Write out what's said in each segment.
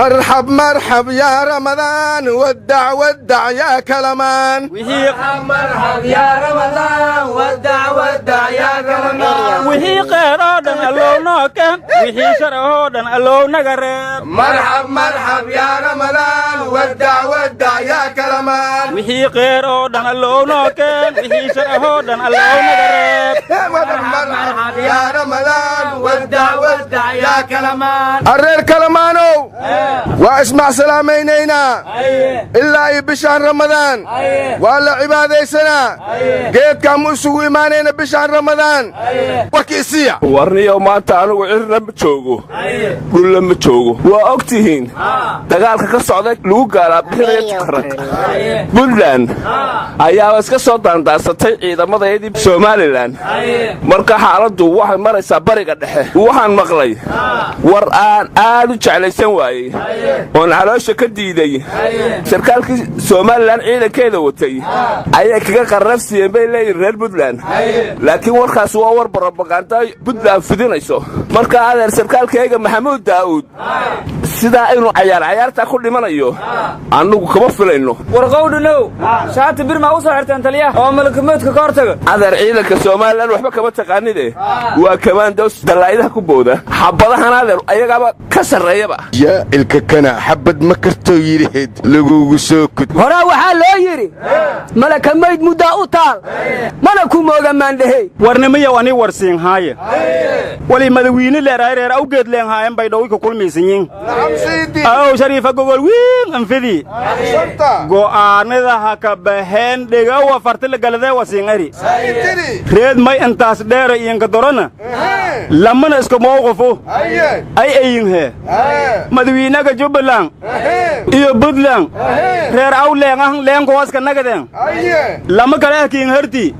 Marxab marxab yaa Ramadaan, waddac waddac yaa kalamaan. Wixii qeer oo dhan allow noo keen, wixii shar oo dhan allow naga reeb. Marxab marxab yaa Ramadaan, waddac waddac yaa kalamaan. Wixii qeer oo dhan allow noo keen, wixii shar oo dhan allow naga reeb. Marxab yaa Ramadaan, waddac waddac yaa kalamaan. Arreer kalamaanow, waa ismac salaamaynaynaa ilaa iyo bishaan Ramadaan. Waa la cibaadaysanaa, geedkaan mu isugu imaanayna bishaan Ramadaan. Warki isiya. Warniyow, maanta anugu cirna ma joogo, dhulla ma joogo. Waa og tihiin dagaalka ka socda lagu gaalaa bixinaya Tukaraq. Puntland ayaaba iska soo daandaansatay ciidamadayadii Somalilan. Marka xaaladdu waxay maraysaa bariga dhexe. Waxaan maqlay war aan aad u jeclaysan waayey oon caloosha ka diiday. Sarkaalkii Somalilan ciidankeeda watay ayay kaga qarrafsiiyeen, bay leeyihin reer Puntland, laakiin warkaas waa war barobaganda Puntland fidinayso. Marka adeer, sarkaalkayga Maxamuud Daa'uud sidaa inuu cayaar cayaartaa ku dhimanayo annugu kama filayno. Warqowdhanow, shaati bir maa u soo xirteen taliyaha oo malakamoodka ka hortaga? Adeer, ciidanka Somalilan waxba kama taqaanide. Waa kamaandoos dallaa'idaha ku booda xabadahan, adeer, ayagaaba ka sarreeyaba. Yaa ilka kana xabad ma kartoo yidhaheed lagugu soo kud. Horaa waxaa loo yidhi, malakamayd muddaa u taal mana ku mooga maandhahey. Warnimiyow, ani warsiinhaaye wali madawiine leeraay reer awgeed leenhaayan bay dhowika kulmaysanyiin. Nacam sayidi. Aw Shariifa gogol wiin anfidii go'aanada ha ka baxeen dhegawa fartila galadee wasiingari. Sayidiri. Reed may intaas dheera iyanka dorona lamana iska mowqifo ay ayinhee madawiinaga Jubbaland iyo Puntland reer aw leenah leenkooska nagadeen lama kale ahkiin herti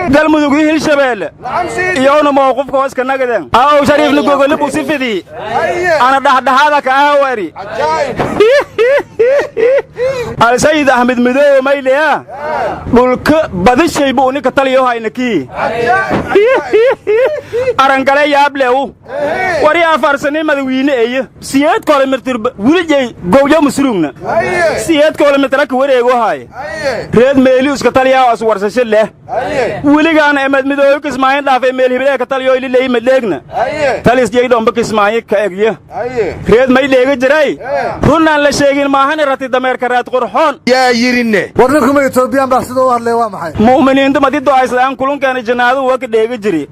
Galmudug iyo Hilshabeelle Nacam sayidi. Iyowna mowqifka hooska nagadeen. Aw Shariifna gogoli buu si fidii ana dhexdhexaada ka ahawari. Cajaa'ib. Alsayid Axmed Midoobe mayleya dhulka badishay buu unika taliyo hayna kii arangale yaablew wari afarsani madawiine eye siyeed kilomitir wilijay gowjo musurugna siyeed kilomitira ka wareego haaye. Reed meeli iska taliyaa as warsasho leh weligaana Emed Midoobe Kismaayin dhaafay meel hibilee ka taliyo ililey madleegna talis jeydhomba Kismaayin ka egya. Reed may dheega jiray runaan la sheegin maahani rati dameerka raad qurxoon. Yaa yidhinne. War ninkuma Etoobiyaan baa sida u hadlaya, waa maxay? Mu'miniinta madido islaan kulunkeena janaadu waka dheega jiri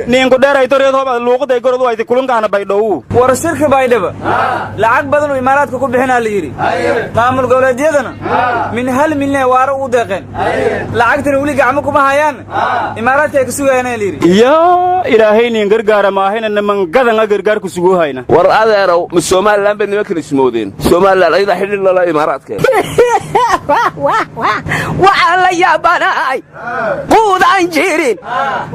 niinku dheerayto reed hob luuqaday gorod wayta kulunkaana baydhowu. War shirka Baydhaba lacag badan uu Imaaraadka ku bixinaa la yidhi, maamul goboleedyadana min 1 milyan waaro ugu deeqeen, lacagtana weli gacmo kuma hayaan, Imaaraadka ay ka sugayaan la yidhi. Yaa Ilaahay nin gargaara maahayna nimangadanga gargaar ku sugu hayna. War adeerow, ma Somalilan bay nimankan ismoodeen? Somalilan ayadaa xidhiir lala Imaaraadka. Waxaa la yaabanahay quudaan jirin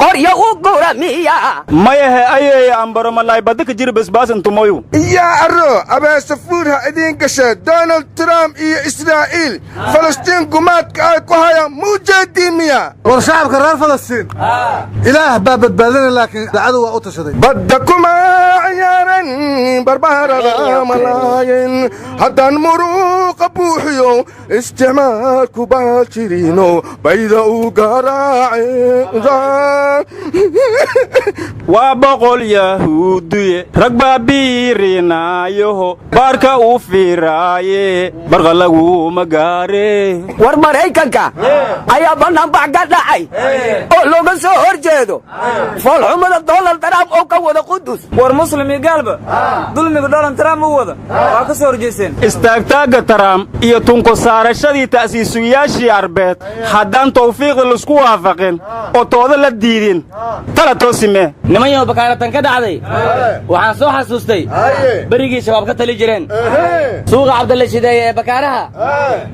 qoryo u gura miya? Mayahe ayeeye, ambaro malaay badda ka jira basbaasan tumoyu. Yaa arro abeesafuur ha idiin gasha. Donald Trump iyo Israa'iil Falastiin gumaadka ay ku hayaan muu jeedii miya? War shacabka reer Falastiin Ilaah baa badbaadina, laakiin cadow waa u tashaday. Badda kuma ciyaaran barbaarada malaayin haddaan muruuqa buuxiyo isticmaalku baa jirino bayda u garaacin. Waa boqol Yahuudiye, rag baa biirinaayoho baarka u fiiraaye barqa laguma gaare. War Maraykanka ayaa bannaanbax ka dhacay oo looga soo hor jeedo foolxumada Donald Trump oo ka wada Qudus. War muslim iyo gaalba dulmiga Donald Trump u wada waa ka soo horjeesteen. Istaagtaagga Taraam iyo tunko saarashadii ta'siisuyaashii Arbeed haddaan tawfiiqda laisku waafaqin oo tooda la diidin, tala toosime. Nimanyahow, bakaaratan ka dhacday waxaan soo xasuustay berigii Shabaab ka tali jireen suuqa Cabdalle Shideeye ee Bakaaraha.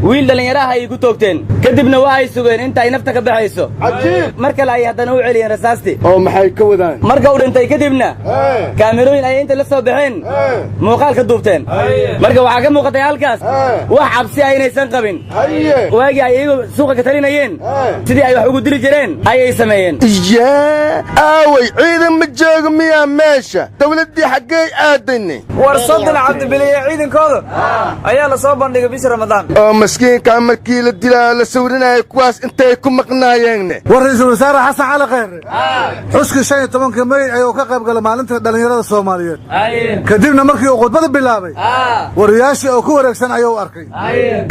Wiil dhallinyaraha ayay ku toogteen, kadibna waa ay sugeen inta ay nafta ka baxayso. Mar kale ay haddana u celiyeen rasaastii. Oo maxay ka wadaan? Marka uu dhintay kadibna kaamirooyin ayay inta la soo baxeen muuqaal ka duubteen. Marka waxaa ka muuqatay halkaas wax cabsi ah inaysan qabin. Waagii ay iyagu suuqa ka talinayeen sidii ay wax ugu dili jireen ayay sameeyeen. Yaa. Aaway ciidan ma joogo miyaa meesha dawladdii xaggey aadayne War 30 cabdibiliye ciidankooda ayaa la soo bandhigay bisha Ramadaan oo maskiinka markii la dilaa la sawirinayo kuwaas intay ku maqnaayeengne. War ra'iisul wasaare Xasan Cali Khayre xuskii 15 May ayuu ka qayb galay maalinta dhalinyarada Soomaaliyeed. Kadibna markii uu khudbada bilaabay wariyaashii oo ku wareegsan ayuu arkay.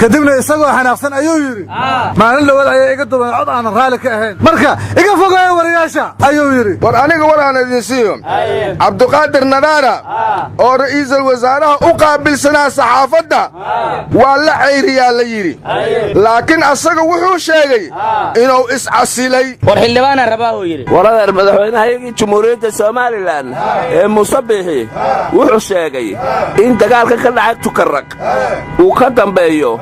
Kadibna isagoo xanaaqsan ayuu yidhi maalin dhawaad ayaa iga duwan cod aanan raali ka ahayn marka iga fogeeya wariyaasha ayuu yidhi. War aniga war aan idin siiyo Cabduqaadir Nadaara oo ra'iisul wasaaraha u qaabilsanaa saxaafadda waa la ceyriyaa la yidhi laakiin asaga wuxuu sheegay inuu iscasilay. War xildhibaana rabaa uu yidhi. War adeer madaxweynahayagii Jamhuuriyadda Somaliland ee Muuse Biixi wuxuu sheegay in dagaalka ka dhacay Tukaraq uu ka dambeeyo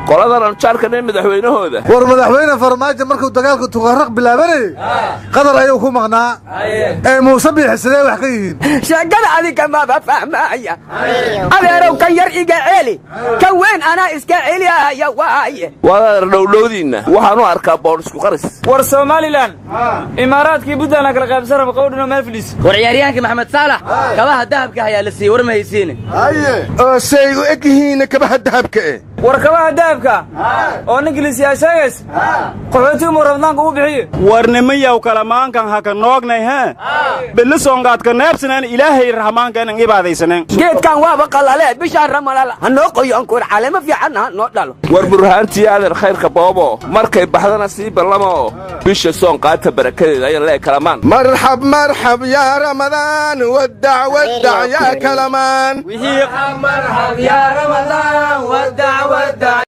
qoladan anjaarkan ee madaxweynahooda. War madaxweyne Farmaajo markuu dagaalka Tukaraq bilaabanayay qadar ayuu ku maqnaa ee Muuse Biixi sidee wax ka yihiin sheekada adiga maba fahmaya adeerow kan yar iga celi kan weyn anaa iska celiyaya waaye. War adeer dhowdhowdiinna waxaan u arkaa boor isku qaris. War Somaliland Imaaraadkii Puntland kala qaybsan raba qowdhino meel fadhiis. War ciyaaryahanka Maxamed Saalax kabaha dahabka ayaa la siiyey war ma haysiin oo say u eg yihiin kabaha dahabka eh. War kabaha dahabka oo Ingiriisiga sheegays qaxootiga mu Ramadaanka uu bixiyo. War nimayow kalamaankan ha ka noognay ha billa soongaadka neebsanaan Ilaahay raxmaanka inaan ibaadaysaneen geedkan waaba qalale bishaan Ramadaan ha noo qoyo ankuur caleemo fiican ha noo dhalo. War burhaantii adeer khayrka boobo markay baxdana sii ballamo bisha soon qaata barakadeeda ayaan leey kalamaan. Marxab marxab ya Ramadaan waddac waddac ya kalamaan. Marxab ya Ramadaan.